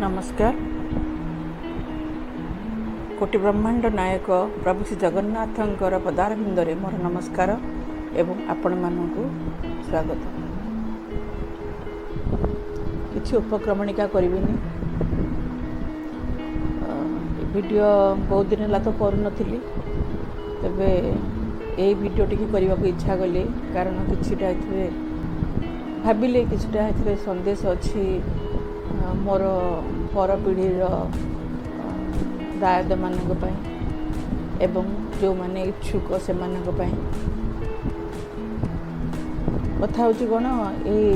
ନମସ୍କାର। କୋଟି ବ୍ରହ୍ମାଣ୍ଡ ନାୟକ ପ୍ରଭୁ ଶ୍ରୀ ଜଗନ୍ନାଥଙ୍କର ପଦାରବିନ୍ଦରେ ମୋର ନମସ୍କାର ଏବଂ ଆପଣମାନଙ୍କୁ ସ୍ୱାଗତ। କିଛି ଉପକ୍ରମଣିକା କରିବିନି। ଭିଡ଼ିଓ ବହୁତ ଦିନ ହେଲା ତ କରୁନଥିଲି। ତେବେ ଏଇ ଭିଡ଼ିଓ ଟିକେ କରିବାକୁ ଇଚ୍ଛା କଲି, କାରଣ କିଛିଟା ଏଥିରେ ଭାବିଲି, କିଛିଟା ଏଥିରେ ସନ୍ଦେଶ ଅଛି ମୋର ପର ପିଢ଼ିର ଦାୟାଦମାନଙ୍କ ପାଇଁ ଏବଂ ଯେଉଁମାନେ ଇଚ୍ଛୁକ ସେମାନଙ୍କ ପାଇଁ। କଥା ହେଉଛି କ'ଣ, ଏଇ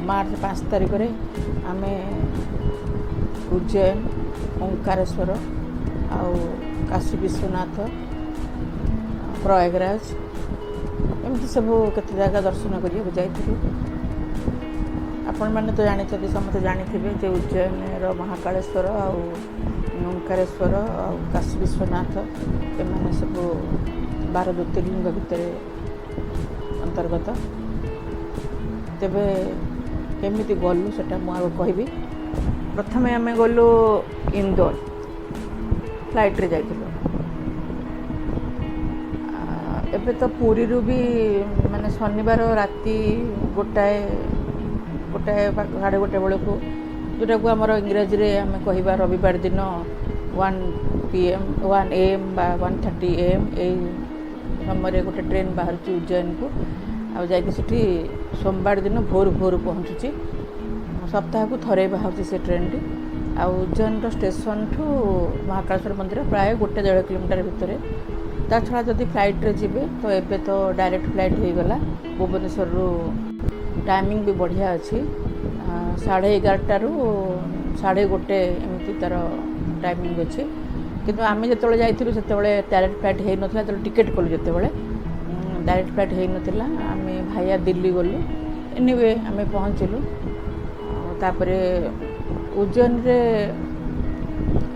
ମାର୍ଚ୍ଚ 5 ତାରିଖରେ ଆମେ ଉଜ୍ଜୈନ, ଓଙ୍କାରେଶ୍ୱର ଆଉ କାଶୀ ବିଶ୍ୱନାଥ, ପ୍ରୟାଗରାଜ, ଏମିତି ସବୁ କେତେ ଜାଗା ଦର୍ଶନ କରିବାକୁ ଯାଇଥିଲୁ। ଆପଣମାନେ ତ ଜାଣିଛନ୍ତି, ସମସ୍ତେ ଜାଣିଥିବେ ଯେ ଉଜ୍ଜୈନର ମହାକାଳେଶ୍ୱର ଆଉ ଓଙ୍କାରେଶ୍ୱର ଆଉ କାଶୀ ବିଶ୍ୱନାଥ, ଏମାନେ ସବୁ 12 ଜ୍ୟୋତିର୍ଲିଙ୍ଗ ଭିତରେ ଅନ୍ତର୍ଗତ। ତେବେ କେମିତି ଗଲୁ, ସେଟା ମୁଁ ଆଗ କହିବି। ପ୍ରଥମେ ଆମେ ଗଲୁ ଇନ୍ଦୋର, ଫ୍ଲାଇଟ୍ରେ ଯାଇଥିଲୁ। ଏବେ ତ ପୁରୀରୁ ବି ମାନେ ଶନିବାର ରାତି 1, 1:30 ବେଳକୁ, ଯେଉଁଟାକୁ ଆମର ଇଂରାଜୀରେ ଆମେ କହିବା ରବିବାର ଦିନ 1 PM, 1 AM ବା 1:30 AM, ଏଇ ସମୟରେ ଗୋଟେ ଟ୍ରେନ୍ ବାହାରୁଛି ଉଜ୍ଜୈନକୁ ଆଉ ଯାଇକି ସେଠି ସୋମବାର ଦିନ ଭୋରୁ ଭୋରୁ ପହଞ୍ଚୁଛି। ସପ୍ତାହକୁ ଥରେ ବାହାରୁଛି ସେ ଟ୍ରେନ୍ଟି। ଆଉ ଉଜ୍ଜୈନର ଷ୍ଟେସନଠୁ ମହାକାଳେଶ୍ୱର ମନ୍ଦିର ପ୍ରାୟ 1-1.5 କିଲୋମିଟର ଭିତରେ। ତା ଛଡ଼ା ଯଦି ଫ୍ଲାଇଟ୍ରେ ଯିବେ ତ ଏବେ ତ ଡାଇରେକ୍ଟ ଫ୍ଲାଇଟ୍ ହେଇଗଲା ଭୁବନେଶ୍ୱରରୁ। ଟାଇମିଂ ବି ବଢ଼ିଆ ଅଛି, 11:30ରୁ 1:30 ଏମିତି ତା'ର ଟାଇମିଂ ଅଛି। କିନ୍ତୁ ଆମେ ଯେତେବେଳେ ଯାଇଥିଲୁ, ସେତେବେଳେ ଡାଇରେକ୍ଟ ଫ୍ଲାଇଟ୍ ହେଇନଥିଲା। ଯେତେବେଳେ ଟିକେଟ୍ କଲୁ, ଯେତେବେଳେ ଡାଇରେକ୍ଟ ଫ୍ଲାଇଟ୍ ହେଇନଥିଲା, ଆମେ ଭାୟା ଦିଲ୍ଲୀ ଗଲୁ। ଏନିୱେ, ଆମେ ପହଞ୍ଚିଲୁ। ଆଉ ତାପରେ ଉଜ୍ଜୈନରେ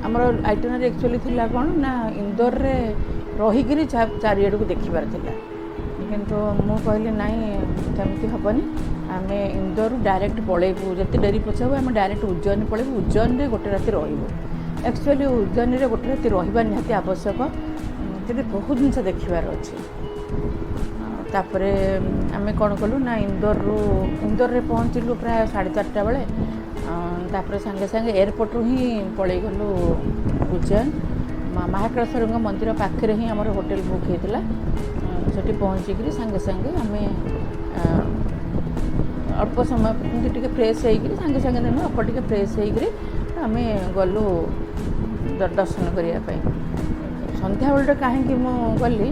ଆମର ଆଇଟିନାରୀ ଆକ୍ଚୁଆଲି ଥିଲା କ'ଣ ନା, ଇନ୍ଦୋରରେ ରହିକିରି ଚାରିଆଡ଼କୁ ଦେଖିବାର ଥିଲା। କିନ୍ତୁ ମୁଁ କହିଲି, ନାଇଁ, ସେମିତି ହେବନି, ଆମେ ଇନ୍ଦୋରରୁ ଡାଇରେକ୍ଟ ପଳେଇବୁ। ଯେତେ ଡେରି ପଛେ ହବ, ଆମେ ଡାଇରେକ୍ଟ ଉଜ୍ଜୈନ ପଳେଇବୁ। ଉଜ୍ଜୈନରେ ଗୋଟେ ରାତି ରହିବୁ। ଆକ୍ଚୁଆଲି ଉଜ୍ଜୈନରେ ଗୋଟେ ରାତି ରହିବା ନିହାତି ଆବଶ୍ୟକ। ସେଠି ବହୁତ ଜିନିଷ ଦେଖିବାର ଅଛି। ତାପରେ ଆମେ କ'ଣ କଲୁ ନା, ଇନ୍ଦୋରରେ ପହଞ୍ଚିଲୁ ପ୍ରାୟ 4:30 ବେଳେ। ତାପରେ ସାଙ୍ଗେ ସାଙ୍ଗେ ଏୟାରପୋର୍ଟରୁ ହିଁ ପଳେଇଗଲୁ ଉଜ୍ଜୈନ। ମହାକାଳେଶ୍ୱରଙ୍କ ମନ୍ଦିର ପାଖରେ ହିଁ ଆମର ହୋଟେଲ ବୁକ୍ ହେଇଥିଲା। ସେଠି ପହଞ୍ଚିକିରି ସାଙ୍ଗେ ସାଙ୍ଗେ ଆମେ ଅଳ୍ପ ସମୟ ଏମିତି ଟିକେ ଫ୍ରେଶ୍ ହେଇକିରି, ସାଙ୍ଗେ ସାଙ୍ଗେ ନୁହେଁ, ଅଳ୍ପ ଟିକେ ଫ୍ରେଶ୍ ହେଇକିରି ଆମେ ଗଲୁ ଦର୍ଶନ କରିବା ପାଇଁ। ସନ୍ଧ୍ୟାବେଳଟା କାହିଁକି ମୁଁ ଗଲି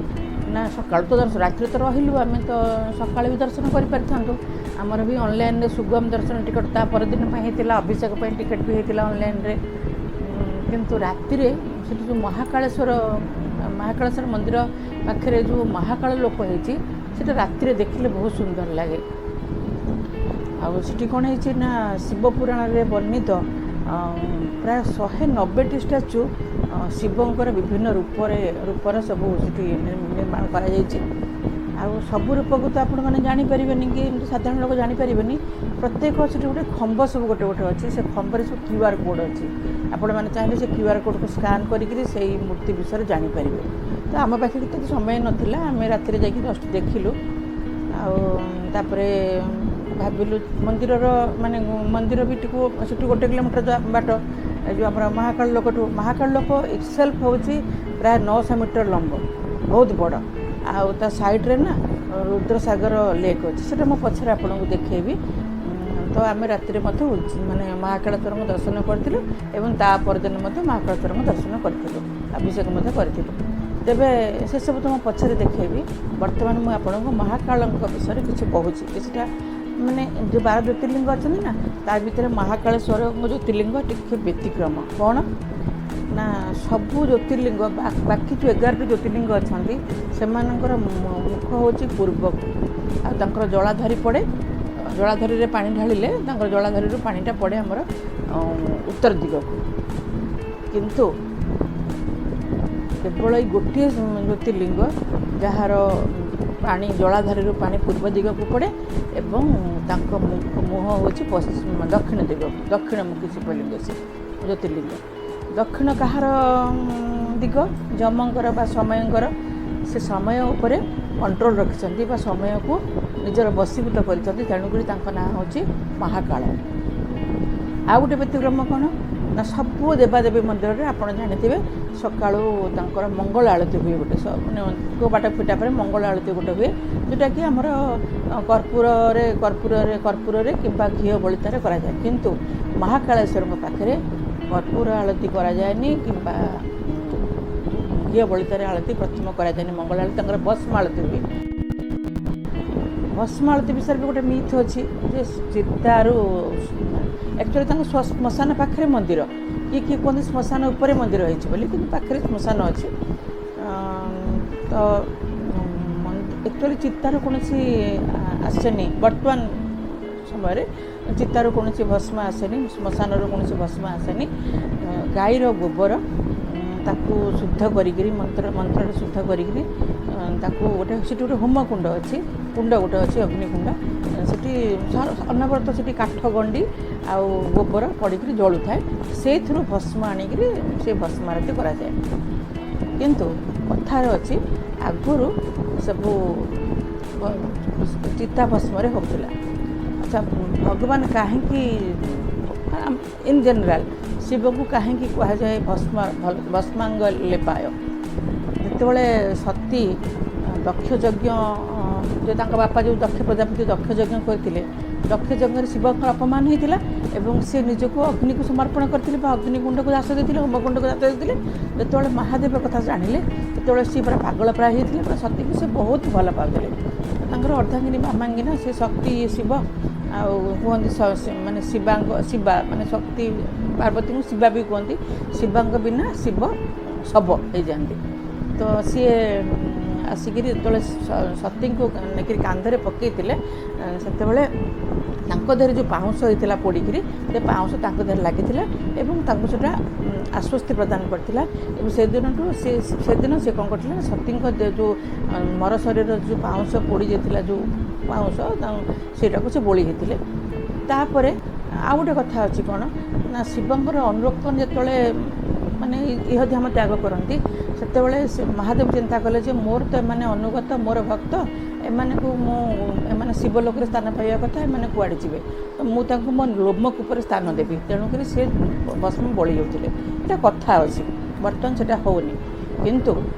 ନା, ସକାଳୁ ତ ଦର୍ଶନ, ରାତିରେ ତ ରହିଲୁ ଆମେ, ତ ସକାଳେ ବି ଦର୍ଶନ କରିପାରିଥାନ୍ତୁ। ଆମର ବି ଅନଲାଇନ୍ରେ ସୁଗମ ଦର୍ଶନ ଟିକେଟ୍ ତା ପରଦିନ ପାଇଁ ହେଇଥିଲା, ଅଭିଷେକ ପାଇଁ ଟିକେଟ୍ ବି ହେଇଥିଲା ଅନଲାଇନ୍ରେ। କିନ୍ତୁ ରାତିରେ ସେଠି ଯେଉଁ ମହାକାଳେଶ୍ୱର ମନ୍ଦିର ପାଖରେ ଯେଉଁ ମହାକାଳ ଲୋକ ହେଇଛି, ସେଟା ରାତିରେ ଦେଖିଲେ ବହୁତ ସୁନ୍ଦର ଲାଗେ। ଆଉ ସେଠି କ'ଣ ହେଇଛି ନା, ଶିବ ପୁରାଣରେ ବର୍ଣ୍ଣିତ ପ୍ରାୟ 190ଟି ଷ୍ଟାଚୁ ଶିବଙ୍କର ବିଭିନ୍ନ ରୂପର ସବୁ ସେଠି ନିର୍ମାଣ କରାଯାଇଛି। ଆଉ ସବୁ ରୂପକୁ ତ ଆପଣମାନେ ଜାଣିପାରିବେନି କି ଏମିତି ସାଧାରଣ ଲୋକ ଜାଣିପାରିବେନି। ପ୍ରତ୍ୟେକ ସେଠି ଗୋଟେ ଖମ୍ବ ସବୁ ଗୋଟେ ଗୋଟେ ଅଛି। ସେ ଖମ୍ବରେ ସବୁ କ୍ୟୁ ଆର୍ କୋଡ଼୍ ଅଛି। ଆପଣମାନେ ଚାହିଁଲେ ସେ କ୍ୟୁ ଆର୍ କୋଡ଼୍କୁ ସ୍କାନ୍ କରିକିରି ସେଇ ମୂର୍ତ୍ତି ବିଷୟରେ ଜାଣିପାରିବେ। ତ ଆମ ପାଖରେ ତ ସମୟ ନଥିଲା। ଆମେ ରାତିରେ ଯାଇକି ଜଷ୍ଟ ଦେଖିଲୁ। ଆଉ ତାପରେ ଭାବିଲୁ ମନ୍ଦିରର, ମାନେ ମନ୍ଦିର ବି ଟିକେ ସେଠୁ 1 କିଲୋମିଟର ବାଟ, ଏ ଯେଉଁ ଆମର ମହାକାଳ ଲୋକଠୁ। ମହାକାଳ ଲୋକ ଇଟସେଲ୍ଫ ହେଉଛି ପ୍ରାୟ 900 ମିଟର ଲମ୍ବ, ବହୁତ ବଡ଼। ଆଉ ତା ସାଇଡ଼୍ରେ ନା ରୁଦ୍ରସାଗର ଲେକ୍ ଅଛି, ସେଇଟା ମୁଁ ପଛରେ ଆପଣଙ୍କୁ ଦେଖେଇବି। ତ ଆମେ ରାତିରେ ମଧ୍ୟ ମାନେ ମହାକାଳେଶ୍ୱରଙ୍କୁ ଦର୍ଶନ କରିଥିଲୁ ଏବଂ ତା ପରଦିନ ମଧ୍ୟ ମହାକାଳେଶ୍ୱରଙ୍କୁ ଦର୍ଶନ କରିଥିଲୁ, ଅଭିଷେକ ମଧ୍ୟ କରିଥିଲୁ। ତେବେ ସେସବୁ ତ ମୁଁ ପଛରେ ଦେଖେଇବି। ବର୍ତ୍ତମାନ ମୁଁ ଆପଣଙ୍କୁ ମହାକାଳଙ୍କ ବିଷୟରେ କିଛି କହୁଛି କିଛିଟା। ମାନେ ଯେଉଁ 12 ଜ୍ୟୋତିର୍ଲିଙ୍ଗ ଅଛନ୍ତି ନା, ତା ଭିତରେ ମହାକାଳେଶ୍ୱରଙ୍କ ଜ୍ୟୋତିର୍ଲିଙ୍ଗ ଟିକେ ବ୍ୟତିକ୍ରମ। କ'ଣ ନା, ସବୁ ଜ୍ୟୋତିର୍ଲିଙ୍ଗ, ବାକି ଯେଉଁ 11ଟି ଜ୍ୟୋତିର୍ଲିଙ୍ଗ ଅଛନ୍ତି, ସେମାନଙ୍କର ମୁଖ ହେଉଛି ପୂର୍ବକୁ ଆଉ ତାଙ୍କର ଜଳାଧାରୀ ପଡ଼େ। ଜଳାଧାରୀରେ ପାଣି ଢାଳିଲେ ତାଙ୍କର ଜଳାଧାରୀରୁ ପାଣିଟା ପଡ଼େ ଆମର ଉତ୍ତର ଦିଗକୁ। କିନ୍ତୁ କେବଳ ଏଇ ଗୋଟିଏ ଜ୍ୟୋତିର୍ଲିଙ୍ଗ ଯାହାର ପାଣି, ଜଳାଧାରୀରୁ ପାଣି ପୂର୍ବ ଦିଗକୁ ପଡ଼େ। ଏବଂ ତାଙ୍କ ମୁହଁ ହେଉଛି ପଶ୍ଚିମ ଦକ୍ଷିଣ ଦିଗକୁ, ଦକ୍ଷିଣମୁଖୀ ଶିବଲିଙ୍ଗ, ସେ ଜ୍ୟୋତିର୍ଲିଙ୍ଗ। ଦକ୍ଷିଣ କାହାର ଦିଗ? ଯମଙ୍କର ବା ସମୟଙ୍କର। ସେ ସମୟ ଉପରେ କଣ୍ଟ୍ରୋଲ ରଖିଛନ୍ତି ବା ସମୟକୁ ନିଜର ବଶୀଭୂତ କରିଛନ୍ତି, ତେଣୁକରି ତାଙ୍କ ନାଁ ହେଉଛି ମହାକାଳ। ଆଉ ଗୋଟେ ବ୍ୟତିକ୍ରମ କ'ଣ ନା, ସବୁ ଦେବାଦେବୀ ମନ୍ଦିରରେ ଆପଣ ଜାଣିଥିବେ ସକାଳୁ ତାଙ୍କର ମଙ୍ଗଳ ଆଳତୀ ହୁଏ ଗୋଟେ, ମାନେ କବାଟ ଫିଟା ପରେ ମଙ୍ଗଳ ଆଳତୀ ଗୋଟେ ହୁଏ, ଯେଉଁଟାକି ଆମର କର୍ପୂରରେ କର୍ପୂରରେ କର୍ପୂରରେ କିମ୍ବା ଘିଅ ବଳିତାରେ କରାଯାଏ। କିନ୍ତୁ ମହାକାଳେଶ୍ୱରଙ୍କ ପାଖରେ କର୍ପୂର ଆଳତୀ କରାଯାଏନି କିମ୍ବା ଘିଅ ବଳିତାରେ ଆଳତୀ ପ୍ରଥମ କରାଯାଏନି। ମଙ୍ଗଳ ଆଳତୀ ତାଙ୍କର ଭସ୍ମ ଆଳତୀ ହୁଏ। ଭସ୍ମ ଆଳତୀ ବିଷୟରେ ବି ଗୋଟେ ମିଥ୍ ଅଛି ଯେ ଚିତାରୁ, ଆକ୍ଚୁଆଲି ତାଙ୍କ ଶ୍ମଶାନ ପାଖରେ ମନ୍ଦିର, କିଏ କିଏ କୁହନ୍ତି ଶ୍ମଶାନ ଉପରେ ମନ୍ଦିର ହେଇଛି ବୋଲି, କିନ୍ତୁ ପାଖରେ ଶ୍ମଶାନ ଅଛି। ତ ଆକ୍ଚୁଆଲି ଚିତାରୁ କୌଣସି ଆସେନି, ବର୍ତ୍ତମାନ ସମୟରେ ଚିତାରୁ କୌଣସି ଭସ୍ମ ଆସେନି, ଶ୍ମଶାନରୁ କୌଣସି ଭସ୍ମ ଆସେନି। ଗାଈର ଗୋବର ତାକୁ ଶୁଦ୍ଧ କରିକିରି, ମନ୍ତ୍ରରେ ଶୁଦ୍ଧ କରିକିରି ତାକୁ ଗୋଟେ ସେଠି ଗୋଟେ ହୋମ କୁଣ୍ଡ ଅଛି, କୁଣ୍ଡ ଗୋଟେ ଅଛି, ଅଗ୍ନିକୁଣ୍ଡ। ସେଠି ଅନବରତ ସେଠି କାଠ ଗଣ୍ଡି ଆଉ ଗୋବର ପଡ଼ିକିରି ଜଳୁଥାଏ, ସେଇଥିରୁ ଭସ୍ମ ଆଣିକିରି ସେ ଭସ୍ମ ଆରତୀ କରାଯାଏ। କିନ୍ତୁ କଥାରେ ଅଛି ଆଗରୁ ସବୁ ଚିତା ଭସ୍ମରେ ହେଉଥିଲା। ଆଚ୍ଛା, ଭଗବାନ କାହିଁକି ଇନ୍ ଜେନେରାଲ ଶିବଙ୍କୁ କାହିଁକି କୁହାଯାଏ ଭସ୍ମାଙ୍ଗ ଲେପାୟ? ଯେତେବେଳେ ସତୀ ଦକ୍ଷ ଯଜ୍ଞ, ଯେ ତାଙ୍କ ବାପା ଯେଉଁ ଦକ୍ଷ ପ୍ରଜାପତି ଦକ୍ଷ ଯଜ୍ଞ କରିଥିଲେ, ଦକ୍ଷ ଯଜ୍ଞରେ ଶିବଙ୍କର ଅପମାନ ହେଇଥିଲା ଏବଂ ସେ ନିଜକୁ ଅଗ୍ନିକୁ ସମର୍ପଣ କରିଥିଲେ ବା ଅଗ୍ନିକୁଣ୍ଡକୁ ଦାସ ଦେଇଥିଲେ, ହୋମକୁଣ୍ଡକୁ ଦାସ ଦେଇଥିଲେ। ଯେତେବେଳେ ମହାଦେବ କଥା ଜାଣିଲେ, ସେତେବେଳେ ସିଏ ପୁରା ପାଗଳ ପ୍ରାୟ ହେଇଥିଲେ। ପୁରା ସତୀକୁ ସେ ବହୁତ ଭଲ ପାଉଥିଲେ। ତାଙ୍କର ଅର୍ଦ୍ଧାଙ୍ଗିନୀ ବାମାଙ୍ଗିନା ସେ ଶକ୍ତି ଶିବ, ଆଉ କୁହନ୍ତି ମାନେ ଶିବାଙ୍କ, ଶିବା ମାନେ ଶକ୍ତି ପାର୍ବତୀଙ୍କୁ ଶିବା ବି କୁହନ୍ତି। ଶିବାଙ୍କ ବିନା ଶିବ ଶବ ହେଇଯାଆନ୍ତି। ତ ସିଏ ଆସିକିରି ଯେତେବେଳେ ସତୀଙ୍କୁ ନେଇକିରି କାନ୍ଧରେ ପକାଇଥିଲେ, ସେତେବେଳେ ତାଙ୍କ ଦେହରେ ଯେଉଁ ପାଉଁଶ ହେଇଥିଲା ପୋଡ଼ିକିରି, ସେ ପାଉଁଶ ତାଙ୍କ ଦେହରେ ଲାଗିଥିଲା ଏବଂ ତାଙ୍କୁ ସେଟା ଆଶ୍ୱସ୍ତି ପ୍ରଦାନ କରିଥିଲା। ଏବଂ ସେଦିନଠୁ ସେ ସେଦିନ ସେ କ'ଣ କରିଥିଲେ, ସତୀଙ୍କ ଯେଉଁ ମର ଶରୀରର ଯେଉଁ ପାଉଁଶ ପୋଡ଼ି ଯାଇଥିଲା, ଯେଉଁ ପାଉଁଶ ସେଇଟାକୁ ସେ ବୋଳି ହେଇଥିଲେ। ତାପରେ ଆଉ ଗୋଟେ କଥା ଅଛି କ'ଣ ନା, ଶିବଙ୍କର ଅନୁରକ୍ତ ଯେତେବେଳେ ମାନେ ଇହଧାମ ତ୍ୟାଗ କରନ୍ତି, ସେତେବେଳେ ସେ ମହାଦେବ ଚିନ୍ତା କଲେ ଯେ ମୋର ତ ଏମାନେ ଅନୁଗତ, ମୋର ଭକ୍ତ, ଏମାନଙ୍କୁ ମୁଁ, ଏମାନେ ଶିବଲୋକରେ ସ୍ଥାନ ପାଇବା କଥା, ଏମାନେ କୁଆଡ଼େ ଯିବେ? ତ ମୁଁ ତାଙ୍କୁ ମୋ ଲୋମକୂପରେ ସ୍ଥାନ ଦେବି। ତେଣୁକରି ସେ ଭସ୍ମ ବଳି ଯାଉଥିଲେ। ଏଇଟା କଥା ଅଛି, ବର୍ତ୍ତମାନ ସେଇଟା ହେଉନି। କିନ୍ତୁ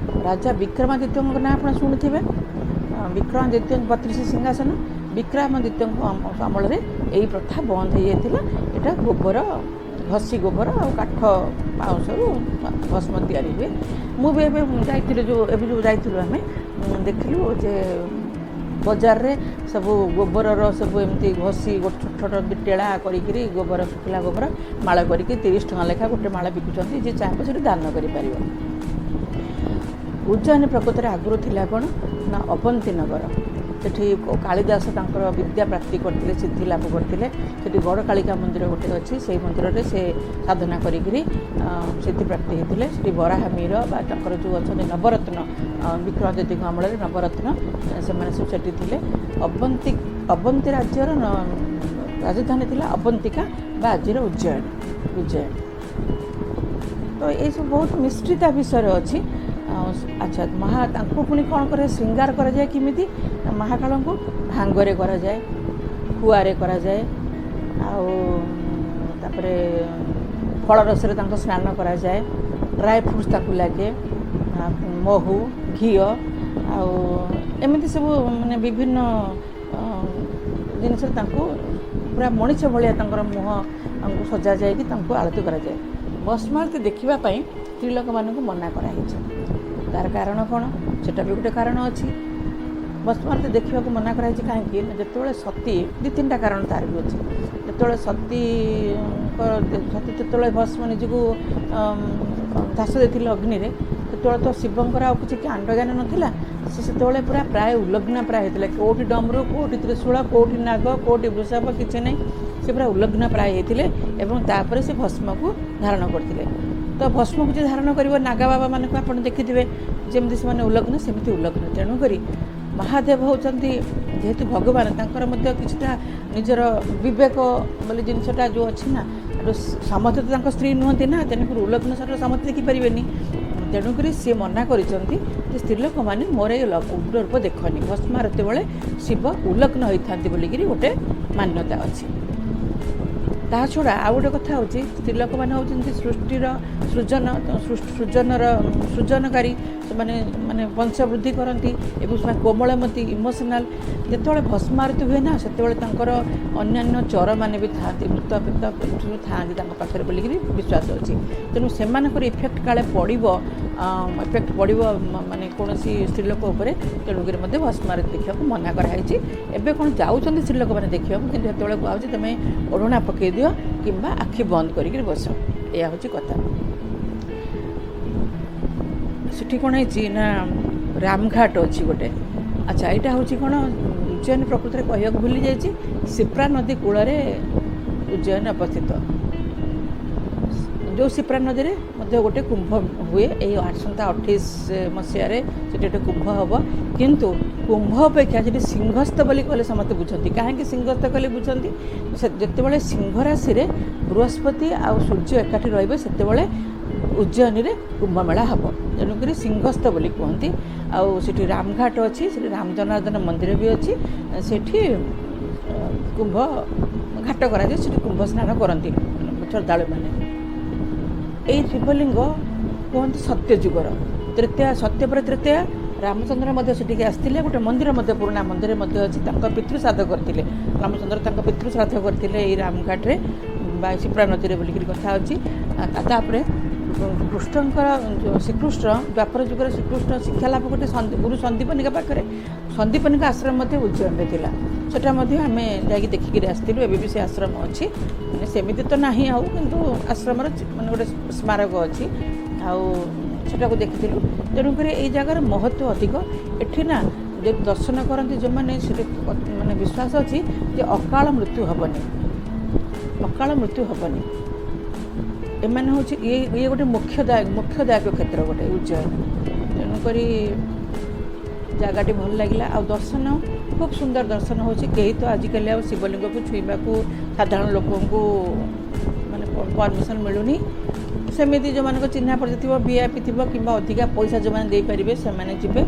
ରାଜା ବିକ୍ରମାଦିତ୍ୟଙ୍କ ନାଁ ଆପଣ ଶୁଣିଥିବେ, ବିକ୍ରମାଦିତ୍ୟ 32 ସିଂହାସନ, ବିକ୍ରମାଦିତ୍ୟଙ୍କ ଅମଳରେ ଏଇ ପ୍ରଥା ବନ୍ଦ ହେଇଯାଇଥିଲା। ଏଇଟା ଗୋବର, ଘଷି ଗୋବର ଆଉ କାଠ ପାଉଁଶରୁ ଭସ୍ମ ତିଆରି ହୁଏ। ମୁଁ ବି ଏବେ ଯାଇଥିଲି, ଯେଉଁ ଏବେ ଯେଉଁ ଯାଇଥିଲୁ ଆମେ ଦେଖିଲୁ ଯେ ବଜାରରେ ସବୁ ଗୋବରର ସବୁ ଏମିତି ଘଷି ଗୋଟେ ଛୋଟ ଛୋଟ ଟେଳା କରିକିରି ଗୋବର, ଶୁଖିଲା ଗୋବର ମାଳ କରିକି 30 ଟଙ୍କା ଲେଖା ଗୋଟେ ମାଳ ବିକୁଛନ୍ତି। ଯିଏ ଚାହିଁବ ସେଠି ଦାନ କରିପାରିବ। ଉଜ୍ଜୟିନୀ ପ୍ରକୃତରେ ଆଗରୁ ଥିଲା କ'ଣ ନା ଅବନ୍ତୀ ନଗର। ସେଠି କାଳିଦାସ ତାଙ୍କର ବିଦ୍ୟା ପ୍ରାପ୍ତି କରିଥିଲେ, ସିଦ୍ଧି ଲାଭ କରିଥିଲେ। ସେଠି ଗଡ଼କାଳିକା ମନ୍ଦିର ଗୋଟେ ଅଛି, ସେଇ ମନ୍ଦିରରେ ସେ ସାଧନା କରିକିରି ସିଦ୍ଧି ପ୍ରାପ୍ତି ହେଇଥିଲେ। ସେଠି ବରାହମୀର ବା ତାଙ୍କର ଯେଉଁ ଅଛନ୍ତି ନବରତ୍ନ, ବିକ୍ରମାଦିତ୍ୟଙ୍କ ଅମଳରେ ନବରତ୍ନ, ସେମାନେ ସବୁ ସେଠି ଥିଲେ। ଅବନ୍ତୀ ରାଜ୍ୟର ରାଜଧାନୀ ଥିଲା ଅବନ୍ତିକା ବା ଆଜିର ଉଜ୍ଜୟିନୀ। ଉଜ୍ଜୟିନୀ ତ ଏଇସବୁ ବହୁତ ମିଷ୍ଟ୍ରି ତା ବିଷୟରେ ଅଛି। ଆଚ୍ଛା, ତାଙ୍କୁ ପୁଣି କ'ଣ କରାଯାଏ? ଶୃଙ୍ଗାର କରାଯାଏ କେମିତି? ମହାକାଳଙ୍କୁ ଭାଙ୍ଗରେ କରାଯାଏ, ଖୁଆରେ କରାଯାଏ, ଆଉ ତାପରେ ଫଳରସରେ ତାଙ୍କ ସ୍ନାନ କରାଯାଏ, ଡ୍ରାଏ ଫ୍ରୁଟ୍ସ ତାକୁ ଲାଗେ, ମହୁ, ଘିଅ, ଆଉ ଏମିତି ସବୁ ମାନେ ବିଭିନ୍ନ ଜିନିଷରେ ତାଙ୍କୁ ପୁରା ମଣିଷ ଭଳିଆ ତାଙ୍କର ମୁହଁ ତାଙ୍କୁ ସଜା ଯାଇକି ତାଙ୍କୁ ଆଳତି କରାଯାଏ। ଭସ୍ମ ଆଳତୀ ଦେଖିବା ପାଇଁ ସ୍ତ୍ରୀ ଲୋକମାନଙ୍କୁ ମନା କରାହେଇଛି। ତାର କାରଣ କ'ଣ? ସେଟା ବି ଗୋଟେ କାରଣ ଅଛି। ଭସ୍ମ ଆଳତୀ ଦେଖିବାକୁ ମନା କରାହେଇଛି କାହିଁକି ନା, ଯେତେବେଳେ ସତୀ, ଦୁଇ ତିନିଟା କାରଣ ତାର ବି ଅଛି। ଯେତେବେଳେ ସତୀ ଯେତେବେଳେ ଭସ୍ମ ନିଜକୁ ଦାସ ଦେଇଥିଲେ ଅଗ୍ନିରେ, ସେତେବେଳେ ତ ଶିବଙ୍କର ଆଉ କିଛି କାଣ୍ଡଜ୍ଞାନ ନଥିଲା। ସେ ସେତେବେଳେ ପୁରା ପ୍ରାୟ ଉଲଗ୍ନ ପ୍ରାୟ ହେଇଥିଲେ। କେଉଁଠି ଡମରୁ, କେଉଁଠି ତ୍ରିଶୂଳ, କେଉଁଠି ନାଗ, କେଉଁଠି ବୃଷଭ, କିଛି ନାହିଁ। ସେ ପୁରା ଉଲଗ୍ନ ପ୍ରାୟ ହେଇଥିଲେ ଏବଂ ତାପରେ ସେ ଭସ୍ମକୁ ଧାରଣ କରିଥିଲେ। ତ ଭସ୍ମକୁ ଯେ ଧାରଣ କରିବ, ନାଗା ବାବାମାନଙ୍କୁ ଆପଣ ଦେଖିଥିବେ, ଯେମିତି ସେମାନେ ଉଲଗ୍ନ ସେମିତି ଉଲଗ୍ନ। ତେଣୁକରି ମହାଦେବ ହେଉଛନ୍ତି ଯେହେତୁ ଭଗବାନ, ତାଙ୍କର ମଧ୍ୟ କିଛିଟା ନିଜର ବିବେକ ବୋଲି ଜିନିଷଟା ଯେଉଁ ଅଛି ନା, ସମସ୍ତେ ତ ତାଙ୍କ ସ୍ତ୍ରୀ ନୁହନ୍ତି ନା, ତେଣୁକରି ଉଲଗ୍ନ ଶରୀର ସମସ୍ତେ ଦେଖିପାରିବେନି। ତେଣୁକରି ସିଏ ମନା କରିଛନ୍ତି ଯେ ସ୍ତ୍ରୀ ଲୋକମାନେ ମୋର ଏ ଉଗ୍ର ରୂପ ଦେଖନି। ଭସ୍ମ ଆରତୀ ବେଳେ ଶିବ ଉଲଗ୍ନ ହୋଇଥାନ୍ତି ବୋଲିକିରି ଗୋଟେ ମାନ୍ୟତା ଅଛି। ତା ଛଡ଼ା ଆଉ ଗୋଟେ କଥା ହେଉଛି, ସ୍ତ୍ରୀ ଲୋକମାନେ ହେଉଛନ୍ତି ସୃଷ୍ଟିର ସୃଜନ, ସୃଜନର ସୃଜନକାରୀ। ସେମାନେ ମାନେ ବଂଶ ବୃଦ୍ଧି କରନ୍ତି ଏବଂ ସେମାନେ କୋମଳମତି, ଇମୋସନାଲ୍। ଯେତେବେଳେ ଭସ୍ମ ଆରତୀ ହୁଏ ନା, ସେତେବେଳେ ତାଙ୍କର ଅନ୍ୟାନ୍ୟ ଚରମାନେ ବି ଥାଆନ୍ତି, ଭୂତ ପ୍ରେତ ସବୁ ଥାଆନ୍ତି ତାଙ୍କ ପାଖରେ ବୋଲିକିରି ବିଶ୍ୱାସ ଅଛି। ତେଣୁ ସେମାନଙ୍କର ଇଫେକ୍ଟ କାଳେ ପଡ଼ିବ, ଇଫେକ୍ଟ ପଡ଼ିବ ମାନେ କୌଣସି ସ୍ତ୍ରୀ ଲୋକ ଉପରେ, ତେଣୁକରି ମଧ୍ୟ ଭସ୍ମ ଆରତୀ ଦେଖିବାକୁ ମନା କରାହେଇଛି। ଏବେ କ'ଣ ଯାଉଛନ୍ତି ସ୍ତ୍ରୀ ଲୋକମାନେ ଦେଖିବାକୁ, କିନ୍ତୁ ସେତେବେଳେ କୁହାହେଉଛି ତୁମେ ଓଢ଼ଣା ପକାଇ ଦିଅ କିମ୍ବା ଆଖି ବନ୍ଦ କରିକିରି ବସ। ଏଇଆ ହେଉଛି କଥା। ସେଠି କ'ଣ ହେଇଛି ନା, ରାମଘାଟ ଅଛି ଗୋଟେ। ଆଚ୍ଛା, ଏଇଟା ହେଉଛି କ'ଣ, ଉଜ୍ଜୟିନୀ ପ୍ରକୃତରେ କହିବାକୁ ଭୁଲି ଯାଇଛି, ସିପ୍ରା ନଦୀ କୂଳରେ ଉଜ୍ଜୟିନୀ ଅବସ୍ଥିତ। ଯେଉଁ ସିପ୍ରା ନଦୀରେ ମଧ୍ୟ ଗୋଟେ କୁମ୍ଭ ହୁଏ। ଏଇ ଆସନ୍ତା 28 ମସିହାରେ ସେଠି ଗୋଟେ କୁମ୍ଭ ହେବ। କିନ୍ତୁ କୁମ୍ଭ ଅପେକ୍ଷା ସେଠି ସିଂହସ୍ଥ ବୋଲି କହିଲେ ସମସ୍ତେ ବୁଝନ୍ତି। କାହିଁକି ସିଂହସ୍ଥ କହିଲେ ବୁଝନ୍ତି? ସେ ଯେତେବେଳେ ସିଂହ ରାଶିରେ ବୃହସ୍ପତି ଆଉ ସୂର୍ଯ୍ୟ ଏକାଠି ରହିବେ, ସେତେବେଳେ ଉଜ୍ଜୟିନୀରେ କୁମ୍ଭମେଳା ହେବ, ତେଣୁକରି ସିଂହସ୍ଥ ବୋଲି କୁହନ୍ତି। ଆଉ ସେଠି ରାମଘାଟ ଅଛି, ସେଠି ରାମ ଜନାର୍ଦ୍ଦନ ମନ୍ଦିର ବି ଅଛି। ସେଠି କୁମ୍ଭ ଘାଟ କରାଯାଏ, ସେଠି କୁମ୍ଭ ସ୍ନାନ କରନ୍ତି ଶ୍ରଦ୍ଧାଳୁମାନେ। ଏଇ ଶିବଲିଙ୍ଗ କୁହନ୍ତି ସତ୍ୟଯୁଗର ତୃତୀୟା, ସତ୍ୟ ପରେ ତୃତୀୟା। ରାମଚନ୍ଦ୍ର ମଧ୍ୟ ସେଠିକି ଆସିଥିଲେ। ଗୋଟେ ମନ୍ଦିର ମଧ୍ୟ, ପୁରୁଣା ମନ୍ଦିର ମଧ୍ୟ ଅଛି। ତାଙ୍କ ପିତୃଶ୍ରାଦ୍ଧ କରିଥିଲେ ରାମଚନ୍ଦ୍ର, ତାଙ୍କ ପିତୃଶ୍ରାଦ୍ଧ କରିଥିଲେ ଏଇ ରାମଘାଟରେ ବା ସିପ୍ରା ନଦୀରେ ବୋଲିକିରି କଥା ଅଛି। ତାପରେ କୃଷ୍ଣଙ୍କର, ଶ୍ରୀକୃଷ୍ଣ ଦ୍ୱାପର ଯୁଗରେ ଶ୍ରୀକୃଷ୍ଣ ଶିକ୍ଷା ଲାଭ ଗୋଟେ ଗୁରୁ ସନ୍ଦୀପନୀଙ୍କ ପାଖରେ। ସନ୍ଦୀପନୀଙ୍କ ଆଶ୍ରମ ମଧ୍ୟ ଉଜ୍ଜୟିନୀରେ ଥିଲା। ସେଟା ମଧ୍ୟ ଆମେ ଯାଇକି ଦେଖିକିରି ଆସିଥିଲୁ। ଏବେ ବି ସେ ଆଶ୍ରମ ଅଛି, ମାନେ ସେମିତି ତ ନାହିଁ ଆଉ, କିନ୍ତୁ ଆଶ୍ରମର ମାନେ ଗୋଟେ ସ୍ମାରକ ଅଛି ଆଉ ସେଟାକୁ ଦେଖିଥିଲୁ। ତେଣୁକରି ଏଇ ଜାଗାର ମହତ୍ତ୍ୱ ଅଧିକ। ଏଠି ନା ଯଦି ଦର୍ଶନ କରନ୍ତି ଯେଉଁମାନେ, ସେଠି ମାନେ ବିଶ୍ୱାସ ଅଛି ଯେ ଅକାଳ ମୃତ୍ୟୁ ହେବନି, ଅକାଳ ମୃତ୍ୟୁ ହେବନି। ଏମାନେ ହେଉଛି ଇଏ ଗୋଟେ ମୁଖ୍ୟଦାୟକ କ୍ଷେତ୍ର ଗୋଟେ ଉଜ୍ଜୟିନୀ। ତେଣୁକରି ଜାଗାଟି ଭଲ ଲାଗିଲା ଆଉ ଦର୍ଶନ ଖୁବ୍ ସୁନ୍ଦର ଦର୍ଶନ ହେଉଛି। କେହି ତ ଆଜିକାଲି ଆଉ ଶିବଲିଙ୍ଗକୁ ଛୁଇଁବାକୁ ସାଧାରଣ ଲୋକଙ୍କୁ ମାନେ ପରମିସନ୍ ମିଳୁନି। ସେମିତି ଯେଉଁମାନଙ୍କ ଚିହ୍ନା ପରିଚୟ ଥିବ, ଭିଆଇପି ଥିବ କିମ୍ବା ଅଧିକା ପଇସା ଯେଉଁମାନେ ଦେଇପାରିବେ, ସେମାନେ ଯିବେ।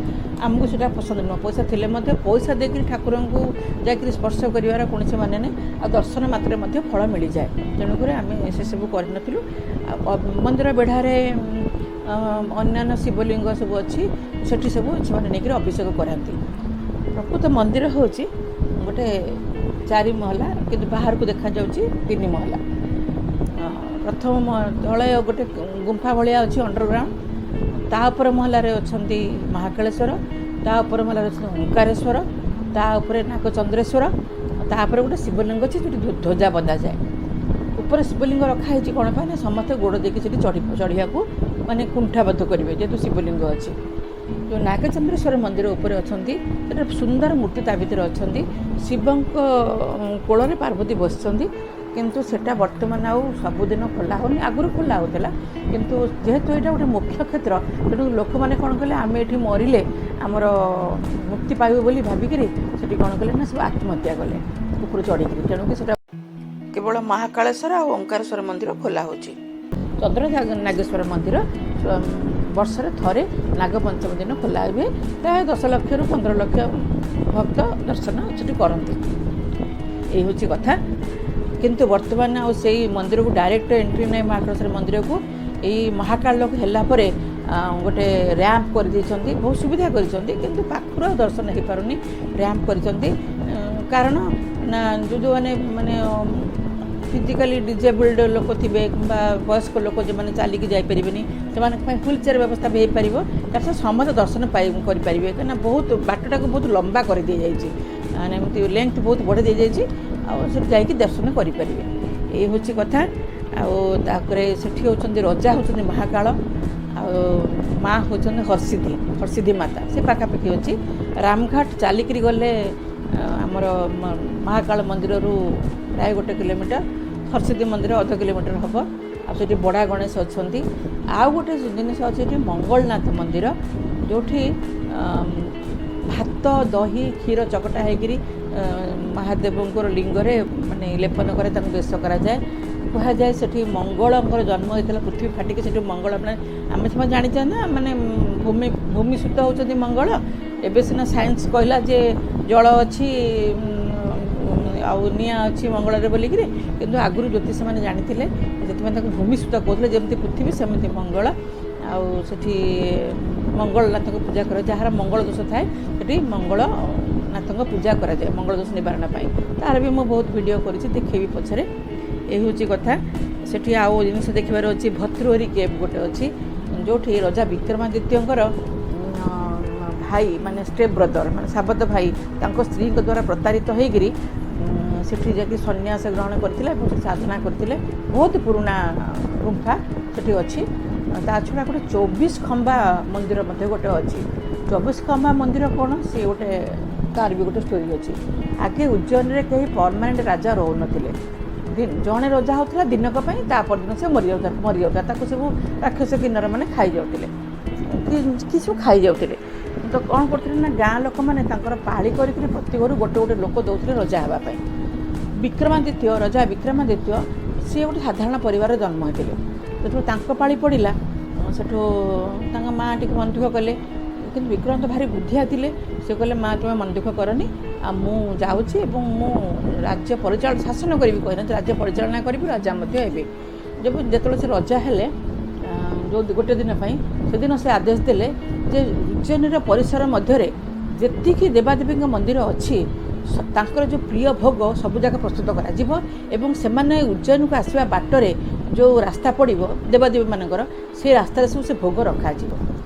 ଆମକୁ ସେଇଟା ପସନ୍ଦ ନୁହଁ। ପଇସା ଥିଲେ ମଧ୍ୟ ପଇସା ଦେଇକରି ଠାକୁରଙ୍କୁ ଯାଇକରି ସ୍ପର୍ଶ କରିବାର କୌଣସି ମାନେ ନାହିଁ। ଆଉ ଦର୍ଶନ ମାତ୍ରେ ମଧ୍ୟ ଫଳ ମିଳିଯାଏ, ତେଣୁକରି ଆମେ ସେସବୁ କରିନଥିଲୁ। ଆଉ ମନ୍ଦିର ବେଢ଼ାରେ ଅନ୍ୟାନ୍ୟ ଶିବଲିଙ୍ଗ ସବୁ ଅଛି, ସେଠି ସବୁ ସେମାନେ ନେଇକରି ଅଭିଷେକ କରାନ୍ତି। ପ୍ରକୃତ ମନ୍ଦିର ହେଉଛି ଗୋଟେ 4 ମହଲା, କିନ୍ତୁ ବାହାରକୁ ଦେଖାଯାଉଛି 3 ମହଲା। ପ୍ରଥମ ତଳେ ଗୋଟେ ଗୁମ୍ଫା ଭଳିଆ ଅଛି ଅଣ୍ଡରଗ୍ରାଉଣ୍ଡ, ତା ଉପର ମହଲାରେ ଅଛନ୍ତି ମହାକାଳେଶ୍ୱର, ତା ଉପର ମହଲାରେ ଅଛନ୍ତି ଓଙ୍କାରେଶ୍ୱର, ତା ଉପରେ ନାଗଚନ୍ଦ୍ରେଶ୍ୱର, ତାପରେ ଗୋଟେ ଶିବଲିଙ୍ଗ ଅଛି ଯେଉଁଠି ଧ୍ୱଜା ବନ୍ଧାଯାଏ। ଉପରେ ଶିବଲିଙ୍ଗ ରଖା ହେଇଛି କ'ଣ ପାଇଁ ନା ସମସ୍ତେ ଗୋଡ଼ ଦେଇକି ସେଠି ଚଢ଼ିବାକୁ ମାନେ କୁଣ୍ଠାବଦ୍ଧ କରିବେ, ଯେହେତୁ ଶିବଲିଙ୍ଗ ଅଛି। ଯେଉଁ ନାଗଚନ୍ଦ୍ରେଶ୍ୱର ମନ୍ଦିର ଉପରେ ଅଛନ୍ତି, ସେଟା ସୁନ୍ଦର ମୂର୍ତ୍ତି ତା ଭିତରେ ଅଛନ୍ତି। ଶିବଙ୍କ କୋଳରେ ପାର୍ବତୀ ବସିଛନ୍ତି, କିନ୍ତୁ ସେଟା ବର୍ତ୍ତମାନ ଆଉ ସବୁଦିନ ଖୋଲା ହେଉନି। ଆଗରୁ ଖୋଲା ହେଉଥିଲା, କିନ୍ତୁ ଯେହେତୁ ଏଇଟା ଗୋଟେ ମୁଖ୍ୟ କ୍ଷେତ୍ର, ତେଣୁ ଲୋକମାନେ କ'ଣ କଲେ, ଆମେ ଏଠି ମରିଲେ ଆମର ମୁକ୍ତି ପାଇବୁ ବୋଲି ଭାବିକିରି ସେଠି କ'ଣ କଲେ ନା ସବୁ ଆତ୍ମହତ୍ୟା କଲେ ଉପରୁ ଚଢ଼ିକିରି। ତେଣୁକି ସେଟା କେବଳ ମହାକାଳେଶ୍ୱର ଆଉ ଓଙ୍କାରେଶ୍ୱର ମନ୍ଦିର ଖୋଲା ହେଉଛି। ଚନ୍ଦ୍ର ନାଗେଶ୍ୱର ମନ୍ଦିର ବର୍ଷରେ ଥରେ ନାଗପଞ୍ଚମୀ ଦିନ ଖୋଲା ହୁଏ। ପ୍ରାୟ 10 ଲକ୍ଷରୁ 15 ଲକ୍ଷ ଭକ୍ତ ଦର୍ଶନ ସେଠି କରନ୍ତି। ଏଇ ହେଉଛି କଥା। କିନ୍ତୁ ବର୍ତ୍ତମାନ ଆଉ ସେଇ ମନ୍ଦିରକୁ ଡାଇରେକ୍ଟ ଏଣ୍ଟ୍ରି ନାହିଁ ମହାକାଳେଶ୍ୱର ମନ୍ଦିରକୁ। ଏଇ ମହାକାଳ ଲୋକ ହେଲା ପରେ ଗୋଟେ ର୍ୟାମ୍ପ କରିଦେଇଛନ୍ତି, ବହୁତ ସୁବିଧା କରିଛନ୍ତି, କିନ୍ତୁ ପାଖରୁ ଆଉ ଦର୍ଶନ ହେଇପାରୁନି। ର୍ୟାମ୍ପ କରିଛନ୍ତି କାରଣ ନା ଯେଉଁମାନେ ମାନେ ଫିଜିକାଲି ଡିଜେବଲ୍ଡ ଲୋକ ଥିବେ କିମ୍ବା ବୟସ୍କ ଲୋକ ଯେଉଁମାନେ ଚାଲିକି ଯାଇପାରିବେନି, ସେମାନଙ୍କ ପାଇଁ ହ୍ୱିଲ୍ ଚେୟାର ବ୍ୟବସ୍ଥା ବି ହେଇପାରିବ। ତା ସହ ସମସ୍ତେ ଦର୍ଶନ କରିପାରିବେ, କାହିଁକିନା ବହୁତ ବାଟଟାକୁ ବହୁତ ଲମ୍ବା କରିଦିଆଯାଇଛି, ମାନେ ଏମିତି ଲେନ୍ଥ ବହୁତ ବଢ଼େଇ ଦିଆଯାଇଛି, ଆଉ ସେଠି ଯାଇକି ଦର୍ଶନ କରିପାରିବେ। ଏଇ ହେଉଛି କଥା। ଆଉ ତାପରେ ସେଠି ହେଉଛନ୍ତି ରଜା ହେଉଛନ୍ତି ମହାକାଳ, ଆଉ ମା ହେଉଛନ୍ତି ହର୍ଷିଧି, ହର୍ଷିଧି ମାତା। ସେ ପାଖାପାଖି ଅଛି। ରାମଘାଟ ଚାଲିକିରି ଗଲେ ଆମର ମହାକାଳ ମନ୍ଦିରରୁ ପ୍ରାୟ 1 କିଲୋମିଟର, ହର୍ଷିଧି ମନ୍ଦିର ଅଧ କିଲୋମିଟର ହେବ। ଆଉ ସେଠି ବଡ଼ା ଗଣେଶ ଅଛନ୍ତି। ଆଉ ଗୋଟେ ଜିନିଷ ଅଛି ଏଠି ମଙ୍ଗଳନାଥ ମନ୍ଦିର, ଯେଉଁଠି ଭାତ, ଦହି, କ୍ଷୀର ଚକଟା ହେଇକିରି ମହାଦେବଙ୍କର ଲିଙ୍ଗରେ ମାନେ ଲେପନ କରେ, ତାଙ୍କୁ ବେଶ କରାଯାଏ। କୁହାଯାଏ ସେଠି ମଙ୍ଗଳଙ୍କର ଜନ୍ମ ହେଇଥିଲା, ପୃଥିବୀ ଫାଟିକି ସେଠି ମଙ୍ଗଳ, ମାନେ ଆମେ ସେମାନେ ଜାଣିଛେ ନା, ମାନେ ଭୂମିସୁତ ହେଉଛନ୍ତି ମଙ୍ଗଳ। ଏବେ ସିନା ସାଇନ୍ସ କହିଲା ଯେ ଜଳ ଅଛି ଆଉ ନିଆଁ ଅଛି ମଙ୍ଗଳରେ ବୋଲିକିରି, କିନ୍ତୁ ଆଗରୁ ଜ୍ୟୋତିଷମାନେ ଜାଣିଥିଲେ, ସେଥିପାଇଁ ତାକୁ ଭୂମିସୁତ କହୁଥିଲେ। ଯେମିତି ପୃଥିବୀ ସେମିତି ମଙ୍ଗଳ। ଆଉ ସେଠି ମଙ୍ଗଳନାଥଙ୍କ ପୂଜା କରାଯାଏ। ଯାହାର ମଙ୍ଗଳ ଦୋଷ ଥାଏ ସେଠି ମଙ୍ଗଳନାଥଙ୍କ ପୂଜା କରାଯାଏ ମଙ୍ଗଳ ଦୋଷ ନିବାରଣ ପାଇଁ। ତାର ବି ମୁଁ ବହୁତ ଭିଡ଼ିଓ କରିଛି, ଦେଖେଇବି ପଛରେ। ଏ ହେଉଛି କଥା। ସେଠି ଆଉ ଜିନିଷ ଦେଖିବାର ଅଛି, ଭର୍ତ୍ତୃହରି କେଭ୍ ଗୋଟେ ଅଛି, ଯେଉଁଠି ରଜା ବିକ୍ରମାଦିତ୍ୟଙ୍କର ଭାଇ, ମାନେ ଷ୍ଟେପ୍ ବ୍ରଦର, ମାନେ ସାବତ ଭାଇ, ତାଙ୍କ ସ୍ତ୍ରୀଙ୍କ ଦ୍ୱାରା ପ୍ରତାରିତ ହେଇକିରି ସେଠି ଯାଇକି ସନ୍ନ୍ୟାସ ଗ୍ରହଣ କରିଥିଲେ ଏବଂ ସେଠି ସାଧନା କରିଥିଲେ। ବହୁତ ପୁରୁଣା ଗୁମ୍ଫା ସେଠି ଅଛି। ତା ଛଡ଼ା ଗୋଟେ 24 ଖମ୍ବା ମନ୍ଦିର ମଧ୍ୟ ଗୋଟେ ଅଛି। 24 ଖମ୍ବା ମନ୍ଦିର କ'ଣ, ସିଏ ଗୋଟେ ତାର ବି ଗୋଟେ ଷ୍ଟୋରି ଅଛି। ଆଗେ ଉଜ୍ଜୈନରେ କେହି ପରମାନେଣ୍ଟ ରାଜା ରହୁନଥିଲେ। ଜଣେ ରଜା ହେଉଥିଲା ଦିନକ ପାଇଁ, ତା ପରଦିନ ସେ ମରିଯାଉଥିଲା। ତାକୁ ସବୁ ରାକ୍ଷସ କିନ୍ନର ମାନେ ଖାଇଯାଉଥିଲେ କି ସବୁ ଖାଇଯାଉଥିଲେ। ତ କ'ଣ କରୁଥିଲେ ନା, ଗାଁ ଲୋକମାନେ ତାଙ୍କର ପାଳି କରିକିରି ପ୍ରତି ଘରୁ ଗୋଟେ ଗୋଟେ ଲୋକ ଦେଉଥିଲେ ରଜା ହେବା ପାଇଁ। ବିକ୍ରମାଦିତ୍ୟ, ରଜା ବିକ୍ରମାଦିତ୍ୟ, ସିଏ ଗୋଟେ ସାଧାରଣ ପରିବାରରେ ଜନ୍ମ ହେଇଥିଲେ। ଯେତେବେଳେ ତାଙ୍କ ପାଳି ପଡ଼ିଲା, ସେଠୁ ତାଙ୍କ ମା ଟିକେ ମନ ଦୁଃଖ କଲେ। କିନ୍ତୁ ବିକ୍ରମ ତ ଭାରି ବୁଦ୍ଧିଆ ଥିଲେ। ସେ କହିଲେ, ମା ତୁମେ ମନ ଦୁଃଖ କରନି, ଆଉ ମୁଁ ଯାଉଛି ଏବଂ ମୁଁ ରାଜ୍ୟ ପରିଚାଳନା, ଶାସନ କରିବି କହିନାହାନ୍ତି, ରାଜ୍ୟ ପରିଚାଳନା କରିବି, ରାଜା ମଧ୍ୟ ହେବି। ଯେତେବେଳେ ସେ ରଜା ହେଲେ, ଯେଉଁ ଗୋଟେ ଦିନ ପାଇଁ, ସେଦିନ ସେ ଆଦେଶ ଦେଲେ ଯେ ଉଜ୍ଜୈନର ପରିସର ମଧ୍ୟରେ ଯେତିକି ଦେବାଦେବୀଙ୍କ ମନ୍ଦିର ଅଛି, ତାଙ୍କର ଯେଉଁ ପ୍ରିୟ ଭୋଗ ସବୁଯାକ ପ୍ରସ୍ତୁତ କରାଯିବ ଏବଂ ସେମାନେ ଉଜ୍ଜୈନକୁ ଆସିବା ବାଟରେ ଯେଉଁ ରାସ୍ତା ପଡ଼ିବ ଦେବାଦେବୀମାନଙ୍କର, ସେ ରାସ୍ତାରେ ସବୁ ସେ ଭୋଗ ରଖାଯିବ।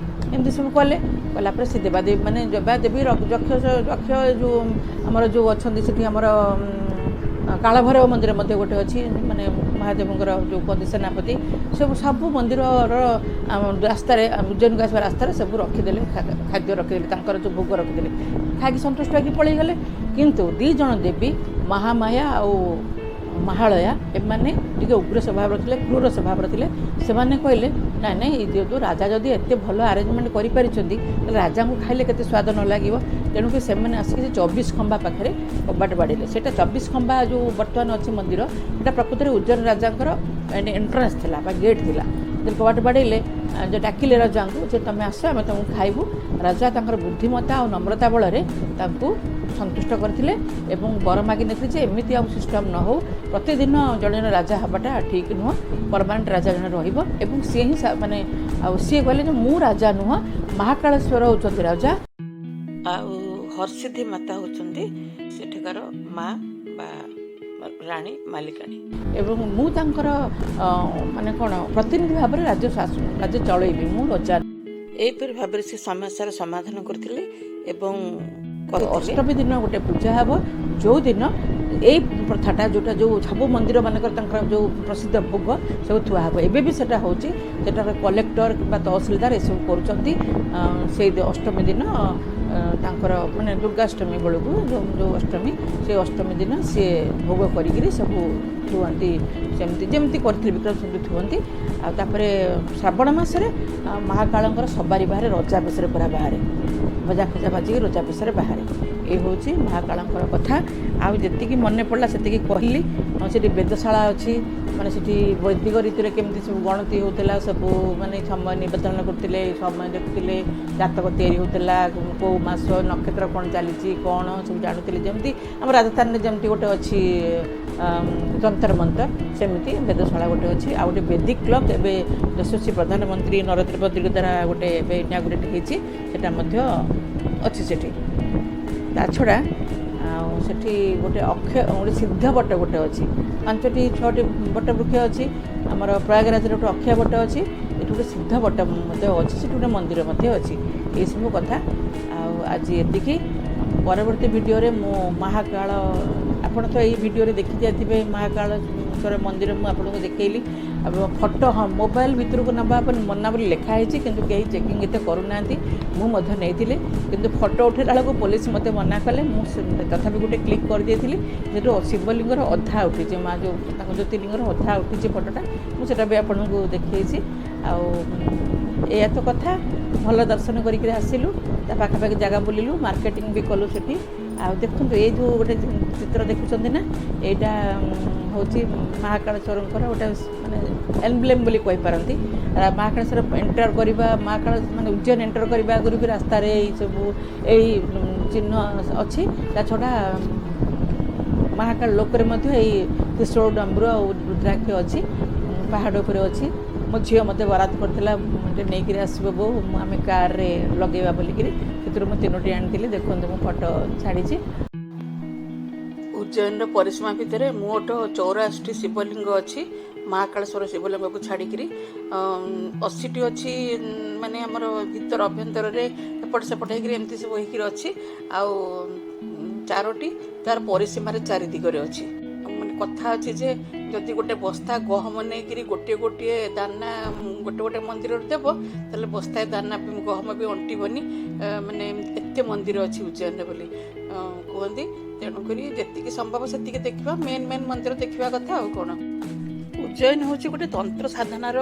ଏମିତି ସବୁ କଲେ। କଲା ପରେ ସେ ଦେବାଦେବୀ, ମାନେ ଦେବାଦେବୀ, ଯକ୍ଷ, ଯକ୍ଷ ଯେଉଁ ଆମର ଯେଉଁ ଅଛନ୍ତି ସେଠି, ଆମର କାଳଭୈରବ ମନ୍ଦିର ମଧ୍ୟ ଗୋଟେ ଅଛି, ମାନେ ମହାଦେବଙ୍କର ଯେଉଁ କୁହନ୍ତି ସେନାପତି, ସବୁ ମନ୍ଦିରର ରାସ୍ତାରେ, ଉଜ୍ଜୈନକୁ ଆସିବା ରାସ୍ତାରେ ସବୁ ରଖିଦେଲେ, ଖାଦ୍ୟ ରଖିଦେଲେ, ତାଙ୍କର ଯେଉଁ ଭୋଗ ରଖିଦେଲେ, ଖାଇକି ସନ୍ତୁଷ୍ଟ ହେଇକି ପଳେଇଗଲେ। କିନ୍ତୁ ଦୁଇ ଜଣ ଦେବୀ, ମହାମାୟା ଆଉ ମହାଳୟା, ଏମାନେ ଟିକେ ଉଗ୍ର ସ୍ୱଭାବର ଥିଲେ, କ୍ରୂର ସ୍ୱଭାବର ଥିଲେ। ସେମାନେ କହିଲେ, ନାଇଁ ନାଇଁ, ଏଇ ଯେହେତୁ ରାଜା ଯଦି ଏତେ ଭଲ ଆରେଞ୍ଜମେଣ୍ଟ କରିପାରିଛନ୍ତି, ତାହେଲେ ରାଜାଙ୍କୁ ଖାଇଲେ କେତେ ସ୍ୱାଦ ନ ଲାଗିବ। ତେଣୁକରି ସେମାନେ ଆସିକି ସେ 24 ଖମ୍ବା ପାଖରେ କବାଟ ବାଡ଼େଇଲେ। ସେଇଟା 24 ଖମ୍ବା ଯେଉଁ ବର୍ତ୍ତମାନ ଅଛି ମନ୍ଦିର, ସେଇଟା ପ୍ରକୃତରେ ଉଜ୍ଜୈନ ରାଜାଙ୍କର ଏଣ୍ଟ୍ରାନ୍ସ ଥିଲା ବା ଗେଟ୍ ଥିଲା। ଯେତେବେଳେ କବାଟ ବାଡ଼େଇଲେ, ଯେ ଡାକିଲେ ରାଜାଙ୍କୁ ଯେ ତୁମେ ଆସ, ଆମେ ତୁମକୁ ଖାଇବୁ। ରାଜା ତାଙ୍କର ବୁଦ୍ଧିମତ୍ତା ଆଉ ନମ୍ରତା ବଳରେ ତାଙ୍କୁ ସନ୍ତୁଷ୍ଟ କରିଥିଲେ ଏବଂ ବର ମାଗି ନେଇଥିଲେ ଯେ ଏମିତି ଆଉ ସିଷ୍ଟମ୍ ନ ହେଉ, ପ୍ରତିଦିନ ଜଣେ ଜଣେ ରାଜା ହେବାଟା ଠିକ୍ ନୁହଁ, ପରମାନେଣ୍ଟ ରାଜା ଜଣେ ରହିବ। ଏବଂ ସିଏ ହିଁ ମାନେ ଆଉ ସିଏ କହିଲେ ଯେ ମୁଁ ରାଜା ନୁହଁ, ମହାକାଳେଶ୍ୱର ହେଉଛନ୍ତି ରାଜା ଆଉ ହରସିଦ୍ଧି ମାତା ହେଉଛନ୍ତି ସେଠିକାର ମା ବା ରାଣୀ ମାଲିକାଣୀ, ଏବଂ ମୁଁ ତାଙ୍କର ମାନେ କ'ଣ ପ୍ରତିନିଧି ଭାବରେ ରାଜ୍ୟ ଶାସନ, ରାଜ୍ୟ ଚଳେଇବି, ମୁଁ ରଜା। ଏହିପରି ଭାବରେ ସେ ସମସ୍ୟାର ସମାଧାନ କରିଥିଲେ ଏବଂ ଅଷ୍ଟମୀ ଦିନ ଗୋଟେ ପୂଜା ହେବ, ଯେଉଁଦିନ ଏଇ ପ୍ରଥାଟା ଯେଉଁଟା ଯେଉଁ ସବୁ ମନ୍ଦିରମାନଙ୍କର ତାଙ୍କର ଯେଉଁ ପ୍ରସିଦ୍ଧ ଭୋଗ ସବୁ ଥୁଆ ହେବ। ଏବେ ବି ସେଟା ହେଉଛି, ସେଟାର କଲେକ୍ଟର କିମ୍ବା ତହସିଲଦାର ଏସବୁ କରୁଛନ୍ତି। ସେଇ ଅଷ୍ଟମୀ ଦିନ ତାଙ୍କର ମାନେ ଦୁର୍ଗାଷ୍ଟମୀ ବେଳକୁ ଯେଉଁ ଅଷ୍ଟମୀ, ସେଇ ଅଷ୍ଟମୀ ଦିନ ସିଏ ଭୋଗ କରିକିରି ସବୁ ଥୁଅନ୍ତି, ସେମିତି ଯେମିତି କରିଥିଲେ ବିକ୍ରମ ସେମିତି ଥୁଅନ୍ତି। ଆଉ ତାପରେ ଶ୍ରାବଣ ମାସରେ ମହାକାଳଙ୍କର ସବାରି ବାହାରେ, ରଜା ବେଶରେ ପୁରା ବାହାରେ, ବଜା ଫଜା ବାଜିକି ରଜା ବେଶରେ ବାହାରେ। ଏ ହେଉଛି ମହାକାଳଙ୍କର କଥା। ଆଉ ଯେତିକି ମନେ ପଡ଼ିଲା ସେତିକି କହିଲି। ଆଉ ସେଠି ବେଦଶାଳା ଅଛି, ମାନେ ସେଠି ବୈଦିକ ରୀତିରେ କେମିତି ସବୁ ଗଣତି ହେଉଥିଲା, ସବୁ ମାନେ ସମୟ ନିବେଦନ କରୁଥିଲେ, ସମୟ ଦେଖୁଥିଲେ, ଜାତକ ତିଆରି ହେଉଥିଲା, କେଉଁ ମାସ ନକ୍ଷତ୍ର କ'ଣ ଚାଲିଛି କ'ଣ ସବୁ ଜାଣୁଥିଲେ। ଯେମିତି ଆମ ରାଜସ୍ଥାନରେ ଯେମିତି ଗୋଟେ ଅଛି ଯନ୍ତର ମନ୍ତର, ସେମିତି ବେଦଶାଳା ଗୋଟେ ଅଛି। ଆଉ ଗୋଟେ ବେଦିକ କ୍ଲବ୍ ଏବେ ଯଶସ୍ୱୀ ପ୍ରଧାନମନ୍ତ୍ରୀ ନରେନ୍ଦ୍ର ମୋଦୀଙ୍କ ଦ୍ୱାରା ଗୋଟେ ଏବେ ଇନାଗୁରେଟ୍ ହେଇଛି, ସେଟା ମଧ୍ୟ ଅଛି ସେଠି। ତା ଛଡ଼ା ଆଉ ସେଠି ଗୋଟେ ଅକ୍ଷୟ, ଗୋଟେ ସିଦ୍ଧ ବଟ ଗୋଟେ ଅଛି, 5ଟି 6ଟି ବଟ ବୃକ୍ଷ ଅଛି। ଆମର ପ୍ରୟାଗରାଜରେ ଗୋଟେ ଅକ୍ଷୟ ବଟ ଅଛି, ଏଠି ଗୋଟେ ସିଦ୍ଧ ବଟ ମଧ୍ୟ ଅଛି, ସେଠି ଗୋଟେ ମନ୍ଦିର ମଧ୍ୟ ଅଛି। ଏଇସବୁ କଥା। ଆଉ ଆଜି ଏତିକି। ପରବର୍ତ୍ତୀ ଭିଡ଼ିଓରେ ମୁଁ ମହାକାଳ, ଆପଣ ତ ଏଇ ଭିଡ଼ିଓରେ ଦେଖି ଯାଇଥିବେ ମହାକାଳ ମହାକାଳେଶ୍ୱର ମନ୍ଦିର ମୁଁ ଆପଣଙ୍କୁ ଦେଖେଇଲି। ଆଉ ଫଟୋ, ହଁ, ମୋବାଇଲ ଭିତରକୁ ନେବା ପାଇଁ ମନା ବୋଲି ଲେଖା ହେଇଛି, କିନ୍ତୁ କେହି ଚେକିଂ ଏତେ କରୁନାହାନ୍ତି। ମୁଁ ମଧ୍ୟ ନେଇଥିଲି, କିନ୍ତୁ ଫଟୋ ଉଠେଇଲା ବେଳକୁ ପୋଲିସ ମୋତେ ମନା କଲେ। ମୁଁ ତଥାପି ଗୋଟେ କ୍ଲିକ୍ କରିଦେଇଥିଲି। ଯେହେତୁ ଶିବଲିଙ୍ଗର ଅଧା ଉଠିଛି, ମା ଯେଉଁ ତାଙ୍କ ଜ୍ୟୋତିର୍ଲିଙ୍ଗର ଅଧା ଉଠିଛି ଫଟୋଟା, ମୁଁ ସେଇଟା ବି ଆପଣଙ୍କୁ ଦେଖେଇଛି। ଆଉ ଏଇଆ ତ କଥା। ଭଲ ଦର୍ଶନ କରିକିରି ଆସିଲୁ, ତା ପାଖାପାଖି ଜାଗା ବୁଲିଲୁ, ମାର୍କେଟିଂ ବି କଲୁ ସେଠି। ଆଉ ଦେଖନ୍ତୁ, ଏଇ ଯେଉଁ ଗୋଟେ ଚିତ୍ର ଦେଖୁଛନ୍ତି ନା, ଏଇଟା ହେଉଛି ମହାକାଳେଶ୍ୱରଙ୍କର ଗୋଟେ ମାନେ ଏମ୍ବ୍ଲେମ୍ ବୋଲି କହିପାରନ୍ତି। ମହାକାଳେଶ୍ୱର ଏଣ୍ଟର କରିବା, ମହାକାଳ ମାନେ ଉଜ୍ଜୈନ ଏଣ୍ଟର କରିବା ଆଗରୁ ବି ରାସ୍ତାରେ ଏଇ ସବୁ ଏଇ ଚିହ୍ନ ଅଛି। ତା ଛଡ଼ା ମହାକାଳ ଲୋକରେ ମଧ୍ୟ ଏଇ ତ୍ରିଶୂଳ, ଡମ୍ବୁରୁ ଆଉ ରୁଦ୍ରାକ୍ଷ ଅଛି, ପାହାଡ଼ ଉପରେ ଅଛି। ମୋ ଝିଅ ମୋତେ ବରାଦ କରିଥିଲା, ଟିକେ ନେଇକିରି ଆସିବ ବୋଉ, ମୁଁ ଆମେ କାରରେ ଲଗେଇବା ବୋଲିକିରି। ସେଥିରୁ ମୁଁ ତିନୋଟି ଆଣିଥିଲି। ଦେଖନ୍ତୁ, ମୁଁ ଫଟୋ ଛାଡ଼ିଛି। ଉଜ୍ଜୈନର ପରିସୀମା ଭିତରେ ମୋଟ 84ଟି ଶିବଲିଙ୍ଗ ଅଛି। ମହାକାଳେଶ୍ୱର ଶିବଲିଙ୍ଗକୁ ଛାଡ଼ିକିରି 80ଟି ଅଛି, ମାନେ ଆମର ଭିତର ଅଭ୍ୟନ୍ତରରେ ଏପଟ ସେପଟ ହେଇକିରି ଏମିତି ସବୁ ହେଇକିରି ଅଛି। ଆଉ ଚାରୋଟି ତାର ପରିସୀମାରେ ଚାରି ଦିଗରେ ଅଛି। ମାନେ କଥା ଅଛି ଯେ ଯଦି ଗୋଟେ ବସ୍ତା ଗହମ ନେଇକିରି ଗୋଟିଏ ଗୋଟିଏ ଦାନା ଗୋଟେ ଗୋଟେ ମନ୍ଦିରରେ ଦେବ, ତାହେଲେ ବସ୍ତାଏ ଦାନା ବି ଗହମ ବି ଅଣ୍ଟିବନି। ମାନେ ଏତେ ମନ୍ଦିର ଅଛି ଉଜ୍ଜୈନରେ ବୋଲି କୁହନ୍ତି। ତେଣୁକରି ଯେତିକି ସମ୍ଭବ ସେତିକି ଦେଖିବା, ମେନ୍ ମେନ୍ ମନ୍ଦିର ଦେଖିବା କଥା, ଆଉ କ'ଣ। ଉଜ୍ଜୈନ ହେଉଛି ଗୋଟେ ତନ୍ତ୍ର ସାଧନାର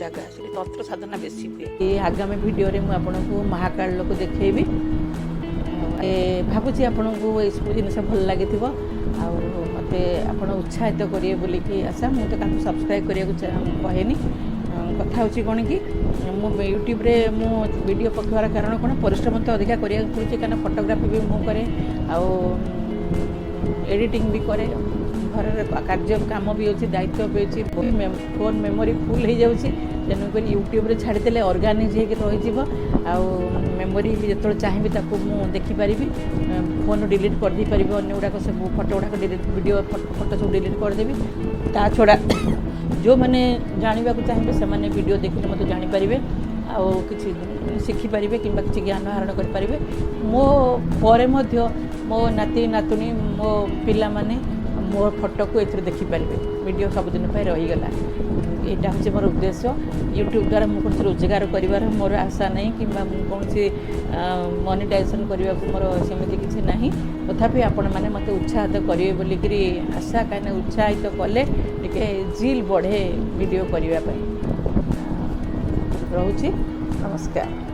ଜାଗା। ସେଠି ତନ୍ତ୍ର ସାଧନା ବେଶୀ ହୁଏ। ଏ ଆଗାମୀ ଭିଡ଼ିଓରେ ମୁଁ ଆପଣଙ୍କୁ ମହାକାଳ ଲୋକ ଦେଖେଇବି। ଆଉ ଭାବୁଛି ଆପଣଙ୍କୁ ଏଇସବୁ ଜିନିଷ ଭଲ ଲାଗିଥିବ ଆଉ ମୋତେ ଆପଣ ଉତ୍ସାହିତ କରିବେ ବୋଲିକି ଆଶା। ମୁଁ ତ କାହାକୁ ସବସ୍କ୍ରାଇବ୍ କରିବାକୁ କହେନି। କଥା ହେଉଛି କ'ଣ କି, ମୁଁ ୟୁଟ୍ୟୁବରେ ମୁଁ ଭିଡ଼ିଓ ପକାଇବାର କାରଣ କ'ଣ, ପରିଶ୍ରମ ତ ଅଧିକା କରିବାକୁ ପଡ଼ୁଛି, କାରଣ ଫଟୋଗ୍ରାଫି ବି ମୁଁ କରେ ଆଉ ଏଡ଼ିଟିଂ ବି କରେ, ଘରର କାର୍ଯ୍ୟ କାମ ବି ଅଛି, ଦାୟିତ୍ୱ ବି ଅଛି, ଫୋନ୍ ମେମୋରି ଫୁଲ୍ ହେଇଯାଉଛି। ତେଣୁକରି ୟୁଟ୍ୟୁବରେ ଛାଡ଼ିଦେଲେ ଅର୍ଗାନାଇଜ୍ ହେଇକି ରହିଯିବ ଆଉ ମେମୋରି ବି ଯେତେବେଳେ ଚାହିଁବି ତାକୁ ମୁଁ ଦେଖିପାରିବି। ଫୋନ୍ରୁ ଡିଲିଟ୍ କରିଦେଇପାରିବି ଅନ୍ୟ ଗୁଡ଼ାକ ସବୁ, ଫଟୋ ଗୁଡ଼ାକ ଡିଲିଟ୍, ଭିଡ଼ିଓ, ଫଟୋ ସବୁ ଡିଲିଟ୍ କରିଦେବି। ତା ଛଡ଼ା ଯେଉଁମାନେ ଜାଣିବାକୁ ଚାହିଁବେ, ସେମାନେ ଭିଡ଼ିଓ ଦେଖିଲେ ମୋତେ ଜାଣିପାରିବେ ଆଉ କିଛି ଶିଖିପାରିବେ କିମ୍ବା କିଛି ଜ୍ଞାନ ଆହରଣ କରିପାରିବେ। ମୋ ପରେ ମଧ୍ୟ ମୋ ନାତି ନାତୁଣୀ, ମୋ ପିଲାମାନେ ମୋ ଫଟୋକୁ ଏଥିରେ ଦେଖିପାରିବେ। ଭିଡ଼ିଓ ସବୁଦିନ ପାଇଁ ରହିଗଲା। ଏଇଟା ହେଉଛି ମୋର ଉଦ୍ଦେଶ୍ୟ। ୟୁଟ୍ୟୁବ୍ ଦ୍ୱାରା ମୁଁ କୌଣସି ରୋଜଗାର କରିବାର ମୋର ଆଶା ନାହିଁ କିମ୍ବା ମୁଁ କୌଣସି ମନିଟାଇଜେସନ୍ କରିବାକୁ ମୋର ସେମିତି କିଛି ନାହିଁ। ତଥାପି ଆପଣମାନେ ମୋତେ ଉତ୍ସାହିତ କରିବେ ବୋଲିକିରି ଆଶା, କାହିଁକିନା ଉତ୍ସାହିତ କଲେ ଟିକେ ଜିଲ୍ ବଢ଼େ ଭିଡ଼ିଓ କରିବା ପାଇଁ। ରହୁଛି, ନମସ୍କାର।